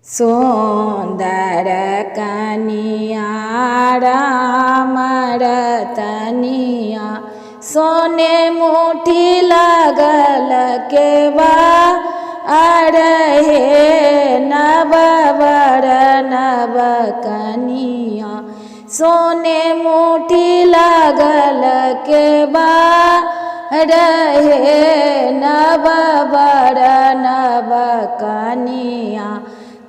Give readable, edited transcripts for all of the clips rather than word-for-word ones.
सुन्दर कनिया राम रतनिया, सोने मुठी लागल केवा अरे नव वर नव कनिया, सोने मुठी लागल केवा रहे नव वर नव कनिया।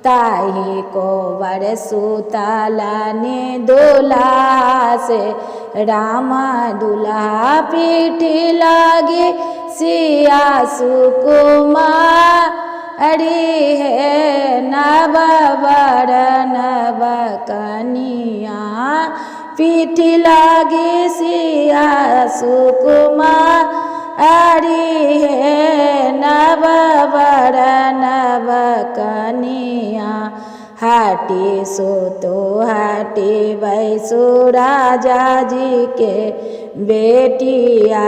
ताही को वर सुतलनि दुल्हा से रामा दुल्हा पीठी लागी सिया सुकुमारी हे नव वर नव कनिया, पीठी लागी सिया सुकुमारी हे नव वर नव कनिया। हाटी सुतो हाटी बैसु राजा जी के बेटिया,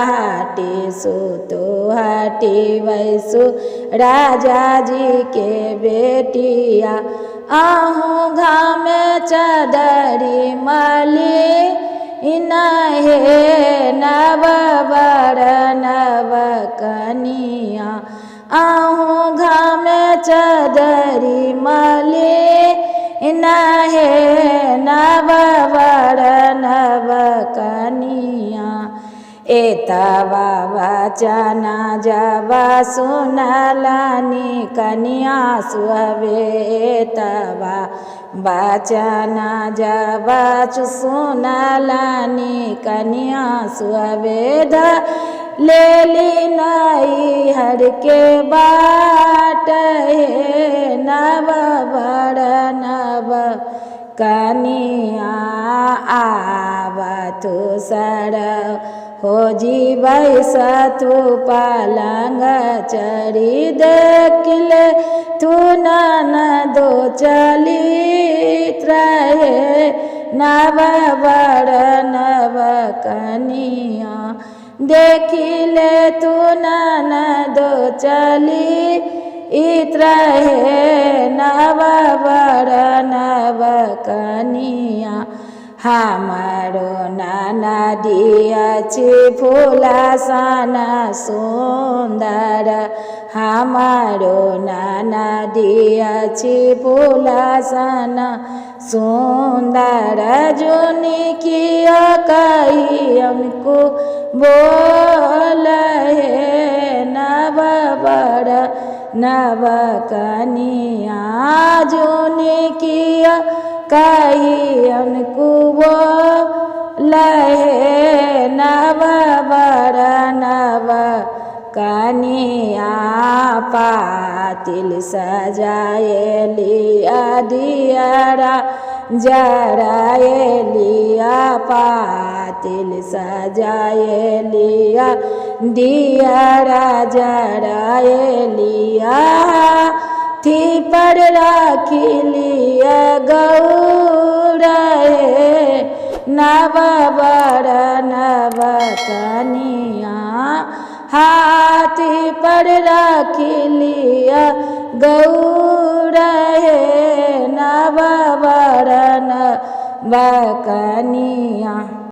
हाटी सुतो हाटी बैसु राजा जी के बेटिया। अहूँ घामे चदरी मली हे नव वर नव कनिया, अहूँ घामे चदरी मली हे नव वर नव कनिया। एतबा वचन जब सुनलनि कनिया सुहबे, एतबा वचन जब सुनलनि कनिया सुहबे, लेली नैहर के बाट हे नव वर नव कनिया। आबथु सर हो जीबै सतु पलंग चढ़ी, देख ले तू ननदो चलित रहे नव वर नव कनिया, देखी ले तू ननदो चली इत रहे नव वर नव कनिया। हमारो ननदी अछि फूलसन सुन्दर, हमारो ननदी अछि फूलसन सुन्दर, जुनि कियो कहियनको बोल हे नव वर नव कनिया, जुनि कियो कहियनको बोल हे नव वर नव कनिया। पातिल सजाए लिया दियरा जराए लिया, पातिल सजाए लिया दियरा जराए लिया, हाथी पर राखी लिया गौर हे नव वर नव कनिया, हाथी पर राखी लिया गौर हे नव वर नव कनिया।